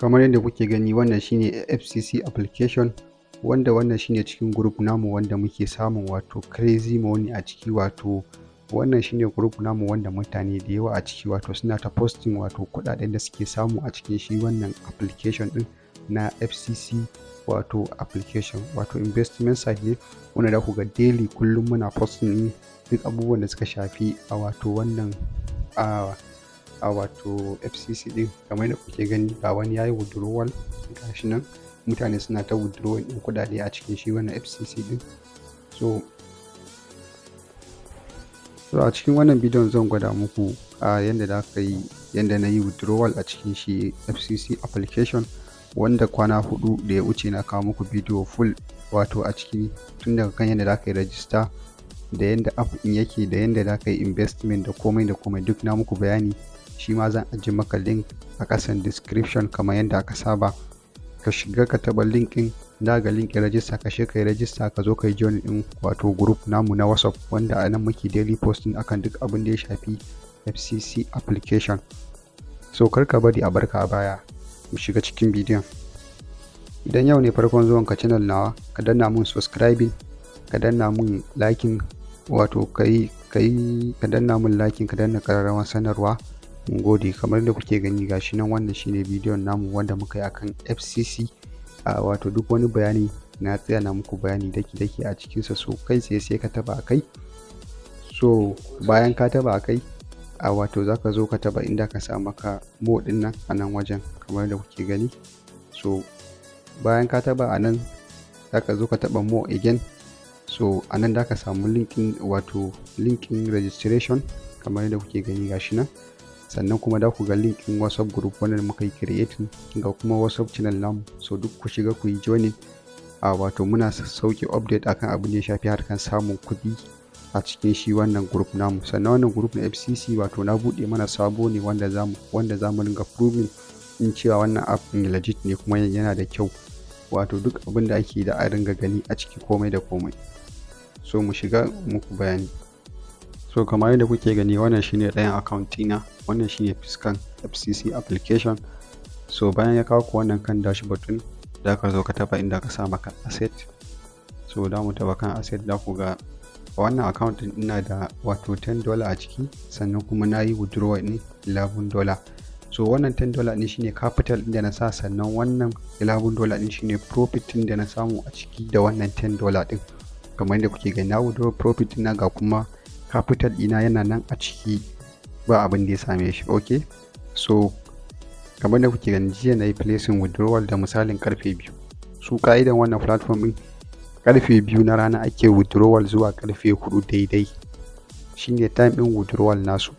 Kamar yadda kuke gani, wannan shine FCC application, wanda wannan shine cikin group namu wanda muke samun wato crazy money a ciki. Wato wannan shine group namu wanda mutane da yawa a ciki wato suna ta posting wato kuɗaɗen da suke samu a cikin shi wannan application ɗin na FCC, wato application, wato investment site ne wanda za ku ga daily, kullum muna posting duk abubuwan da suka shafi a wato wannan a wato FCC ɗin. Kamar yadda kuke gani, ga wani yayi withdrawal, gashi nan mutane suna ta withdrawal ɗin kuɗaɗe a cikin shi wannan FCC ɗin. So a cikin wannan bidiyon zan gwada muku a yanda za ka yi, yanda na yi withdrawal a cikin shi FCC application, wanda kwana 4 da ya wuce na kawo muku bidiyo full, wato a ciki tun daga kan yadda za ka yi register, da yanda app ɗin yake, da yanda za ka yi investment, da komai da komai, duk na muku bayani. Shi ma zan ajiye maka link a ƙasan description kamar yadda aka saba. Ka shiga ka taɓa link ɗin da ga link register, ka shiga ka yi register, ka zo ka yi join ɗin wato group namu na WhatsApp, wanda a nan muke daily posting akan duk abin da ya shafi FCC application. So kar ka bari a barka a baya. Mu shiga cikin bidiyon. Idan yau ne farkon zuwan ka channel nawa, ka danna mun subscribing, ka danna mun liking, wato kai ka danna mun liking, ka danna ƙararrawar sanarwa. Mun gode. Kamar da kuke gani, gashi nan, wannan shine bidiyon namu wanda muka yi akan FCC. A wato duk wani bayani na tsaya na muku bayani daki daki a cikinsa. So kai tsaye sai ka taba a kai. So bayan ka taba a kai, a wato zaka zo ka taba inda ka sa maka more din nan a nan wajen, kamar da kuke gani. So bayan ka taba a nan, zaka zo ka taba more again. So a nan da ka samu linkin, wato linkin registration, kamar yadda kuke gani, gashi nan. Sannan kuma da ku ga link ɗin WhatsApp group wanda muka yi creating, ga kuma WhatsApp channel namu. So duk ku shiga ku yi joining. A wato muna sauke update akan abin da ya shafi harkar samun kuɗi a cikin shi wannan group namu. Sannan wannan group na FCC, wato na buɗe mana sabo ne wanda zamu ringa proving in cewa wannan app ɗin legit ne kuma yana da kyau, wato duk abin da ake da a ringa gani a ciki, komai da komai. So mu shiga muku bayani. So kamar yadda kuke gani, wannan shine ɗayan account ɗina, wannan shine fuskan FCC application. So bayan ya kawo ku wannan kan dashboard ɗin, za ka zo ka taɓa inda ka sa maka asset. So da mu taɓa kan asset, za ku ga wannan account ɗin ina da wato $10 a ciki, sannan kuma na yi withdrawal ɗin $11. So wannan $10 ɗin shine capital ɗin da na sa, sannan wannan $11 ɗin shine profit ɗin da na samu a ciki da wannan $10 ɗin. Kamar yadda kuke gani, na withdraw profit ɗina, ga kuma capital ɗina yana nan a ciki, ba abin da ya same shi. Okay, so kamar da kuke gani, jiya na yi placing withdrawal da misalin karfe 2. Su ka'idan wannan platform ɗin, karfe 2 na rana ake withdrawal zuwa karfe 4 daidai, shine time ɗin withdrawal nasu.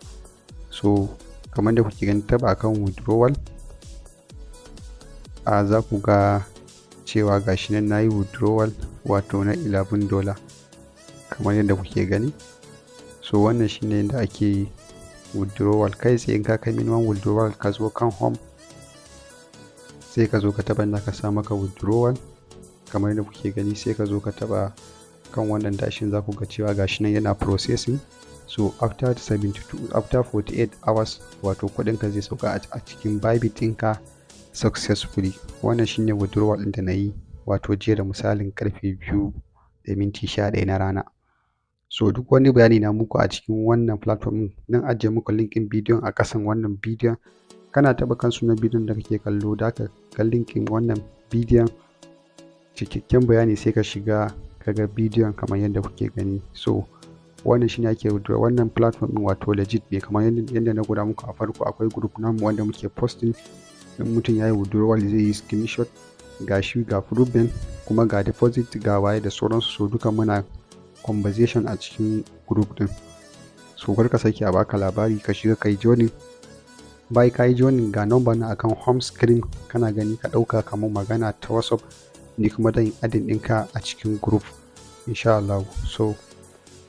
So kamar da kuke gani, taba akan withdrawal, a za ku ga cewa gashi nan na yi withdrawal wato na $11, kamar yadda kuke gani. So wannan shine yadda ake withdrawal kai tsaye. In ka kai minimum withdrawal, ka zo kan home, sai ka zo ka taɓa inda ka sa maka withdrawal, kamar yadda kuke gani. Sai ka zo ka taɓa kan wannan dashin, za ku ga cewa gashi nan yana processing. So after 72, after 48 hours, wato kuɗin ka zai sauka a cikin Bybit ɗinka successfully. Wannan shine withdrawal ɗin da na yi wato jiya da misalin karfe 2:11 na rana. So duk wani bayani na muku a cikin wannan platform ɗin. Zan ajiye muku link ɗin bidiyon a ƙasan wannan bidiyon. Kana taɓa kan sunan bidiyon da kake kallo, da ka ga link ɗin wannan bidiyon, cikakken bayani, sai ka shiga ka ga bidiyon kamar yadda kuke gani. So wannan shine ake withdraw. Wannan platform ɗin wato legit ne, kamar yadda na gwada muku a farko. Akwai group namu wanda muke posting, in mutum ya yi withdrawal zai yi screenshot, ga shi ga proof, kuma ga deposit, ga waye da sauransu. So duka muna conversation a cikin group ɗin. So kar ka sake a baka labari, ka shiga kai joining. Bayan ka yi joining, ga number na akan home screen kana gani, ka ɗauka kamar magana ta WhatsApp, ni kuma dan adding ɗinka a cikin group insha Allah. So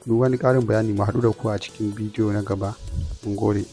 duk wani ƙarin bayani, mu haɗu da ku a cikin bidiyo na gaba. Mun gode.